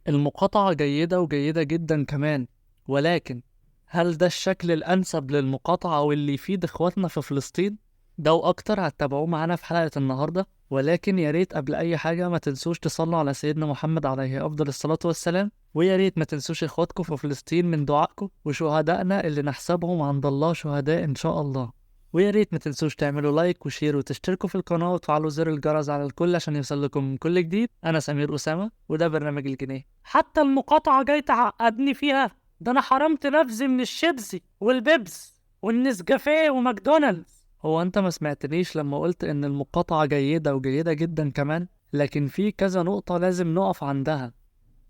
المقاطعة جيدة وجيدة جدا كمان، ولكن هل ده الشكل الأنسب للمقاطعة واللي يفيد إخواتنا في فلسطين؟ ده وأكتر هتتابعوه معانا في حلقة النهاردة. ولكن يا ريت قبل أي حاجة ما تنسوش تصلوا على سيدنا محمد عليه أفضل الصلاة والسلام، ويا ريت ما تنسوش إخواتكم في فلسطين من دعائكم وشهدائنا اللي نحسبهم عند الله شهداء إن شاء الله. ويا ريت ما تنسوش تعملوا like و share وتشتركوا في القناة وتفعلوا زر الجرس على الكل عشان يوصل لكم كل جديد. أنا سمير أسامة وده برنامج الجنيه. حتى المقاطعة جاي تعقدني فيها؟ ده أنا حرمت نفسي من الشيبسي والبيبس والنسكافيه وماكدونالدز. هو أنت ما سمعتنيش لما قلت إن المقاطعة جيدة وجيدة جدا كمان، لكن في كذا نقطة لازم نقف عندها.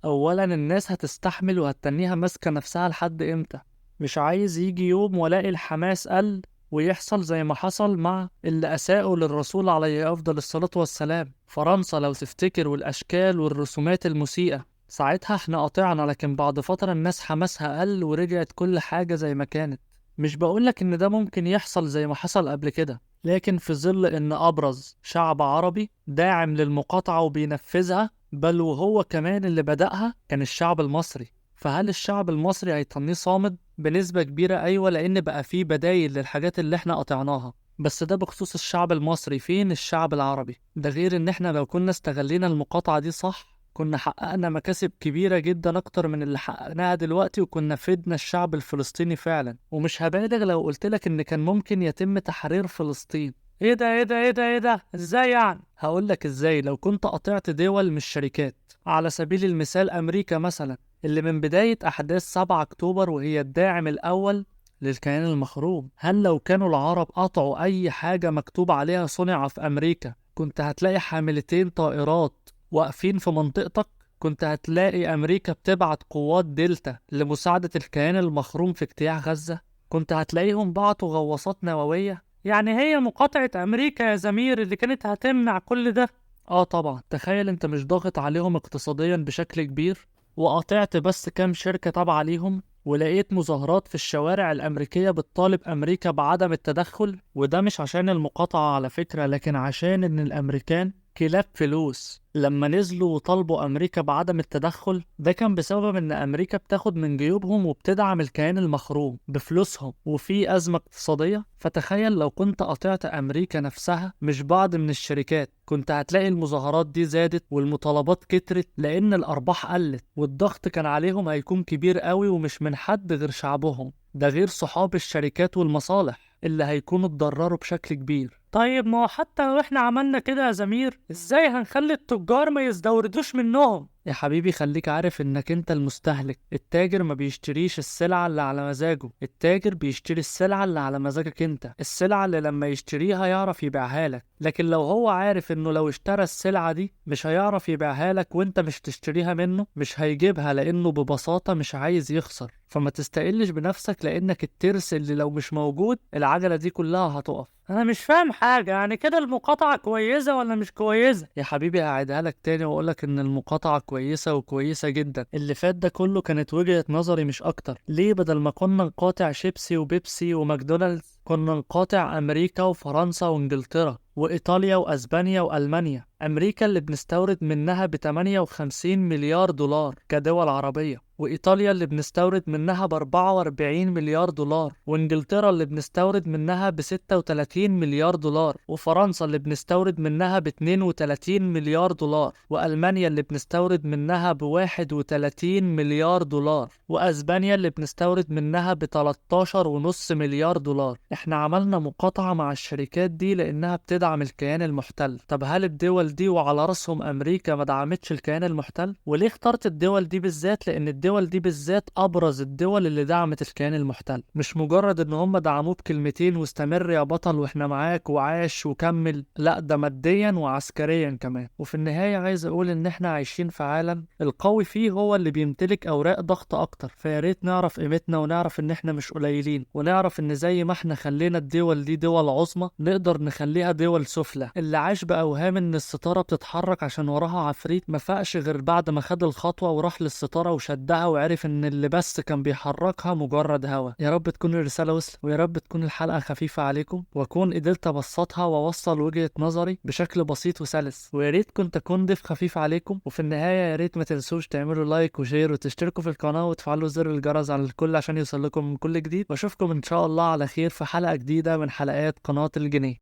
أولا، الناس هتستحمل وهتتنيها ماسكة نفسها لحد إمتى؟ مش عايز يجي يوم ولاقي الحماس قل ويحصل زي ما حصل مع اللي أساءوا للرسول عليه أفضل الصلاة والسلام. فرنسا لو تفتكر، والأشكال والرسومات المسيئة، ساعتها احنا قطعنا، لكن بعد فترة الناس حماسها قل ورجعت كل حاجة زي ما كانت. مش بقولك إن ده ممكن يحصل زي ما حصل قبل كده، لكن في ظل إن أبرز شعب عربي داعم للمقاطعة وبينفذها، بل وهو كمان اللي بدأها، كان الشعب المصري. فهل الشعب المصري هيتنيه صامد؟ بنسبة كبيرة أيوة، لأن بقى فيه بدايل للحاجات اللي احنا قطعناها. بس ده بخصوص الشعب المصري، فين الشعب العربي؟ ده غير إن احنا لو كنا استغلينا المقاطعة دي صح كنا حققنا مكاسب كبيرة جدا أكتر من اللي حققناها دلوقتي، وكنا فدنا الشعب الفلسطيني فعلا. ومش هبالغ لو قلتلك إن كان ممكن يتم تحرير فلسطين. ايه ده ايه ده ايه ده ايه ده؟ ازاي يعني؟ هقولك ازاي. لو كنت قطعت دول مش شركات، على سبيل المثال أمريكا مثلا، اللي من بداية أحداث 7 أكتوبر وهي الداعم الأول للكيان المخروب. هل لو كانوا العرب قطعوا أي حاجة مكتوب عليها صنع في أمريكا كنت هتلاقي حاملتين طائرات واقفين في منطقتك؟ كنت هتلاقي أمريكا بتبعت قوات دلتا لمساعدة الكيان المخروم في اجتياح غزة؟ كنت هتلاقيهم بعتوا غواصات نووية؟ يعني هي مقاطعة أمريكا يا زمير اللي كانت هتمنع كل ده؟ آه طبعا. تخيل انت مش ضاغط عليهم اقتصاديا بشكل كبير، وقاطعت بس كام شركة تابعة ليهم، ولقيت مظاهرات في الشوارع الأمريكية بتطالب أمريكا بعدم التدخل. وده مش عشان المقاطعة على فكرة، لكن عشان إن الأمريكان كلاب فلوس. لما نزلوا وطالبوا أمريكا بعدم التدخل، ده كان بسبب إن أمريكا بتاخد من جيوبهم وبتدعم الكيان المخروم بفلوسهم، وفي أزمة اقتصادية. فتخيل لو كنت قطعت أمريكا نفسها مش بعض من الشركات، كنت هتلاقي المظاهرات دي زادت والمطالبات كترت، لأن الأرباح قلت والضغط كان عليهم هيكون كبير قوي، ومش من حد غير شعبهم، ده غير صحاب الشركات والمصالح اللي هيكونوا اتضرروا بشكل كبير. طيب ما هو حتى لو احنا عملنا كده يا زمير، ازاي هنخلي التجار ما يزدوردوش منهم؟ يا حبيبي خليك عارف انك انت المستهلك. التاجر ما بيشتريش السلعة اللي على مزاجه، التاجر بيشتري السلعة اللي على مزاجك انت، السلعة اللي لما يشتريها يعرف يبيعها لك. لكن لو هو عارف انه لو اشترى السلعة دي مش هيعرف يبيعها لك وانت مش تشتريها منه، مش هيجيبها، لانه ببساطة مش عايز يخسر. فما تستقلش بنفسك، لانك الترس اللي لو مش موجود العجلة دي كلها هتقف. انا مش فاهم حاجة، يعني كده المقاطعة كويسة ولا مش كويسة؟ يا حبيبي هعيدها لك تاني واقولك ان المقاطعة كويسة وكويسة جدا. اللي فات ده كله كانت وجهة نظري مش اكتر. ليه بدل ما كنا نقاطع شيبسي وبيبسي وماكدونالدز كنا نقاطع امريكا وفرنسا وانجلترا وإيطاليا وأسبانيا وألمانيا؟ أمريكا اللي بنستورد منها ب 58 مليار دولار كدول عربية، وإيطاليا اللي بنستورد منها ب 44 مليار دولار، وإنجلترا اللي بنستورد منها ب 36 مليار دولار، وفرنسا اللي بنستورد منها ب 32 مليار دولار، وألمانيا اللي بنستورد منها ب 31 مليار دولار، وأسبانيا اللي بنستورد منها ب 13.5 مليار دولار. احنا عملنا مقاطعة مع الشركات دي لأنها بتدعم الكيان المحتل. طب هل الدول دي وعلى رأسهم أمريكا ما دعمتش الكيان المحتل؟ وليه اخترت الدول دي بالذات؟ لأن الدول دي بالذات أبرز الدول اللي دعمت الكيان المحتل، مش مجرد إن هم دعموه بكلمتين واستمر يا بطل وإحنا معاك وعاش وكمل، لا ده ماديا وعسكريا كمان. وفي النهاية عايز أقول إن إحنا عايشين في عالم القوي فيه هو اللي بيمتلك أوراق ضغط أكتر، فياريت نعرف قيمتنا ونعرف إن إحنا مش قليلين، ونعرف إن زي ما إحنا خلينا الدول دي دول عظمى نقدر نخليها دول سفلى. اللي عاش بأوهام ان الستارة بتتحرك عشان وراها عفريت ما فاقش غير بعد ما خد الخطوة وراح للستارة وشدها وعرف ان اللي بس كان بيحركها مجرد هوا. يا رب تكون الرسالة وصلت، ويا رب تكون الحلقة خفيفة عليكم، واكون قدرت ابسطها واوصل وجهة نظري بشكل بسيط وسلس، ويا ريت كنت اكون ضيف خفيف عليكم. وفي النهاية يا ريت ما تنسوش تعملوا like و share وتشتركوا في القناة وتفعلوا زر الجرس على الكل عشان يوصل لكم كل جديد، واشوفكم ان شاء الله على خير في حلقة جديدة من حلقات قناة الجنيه.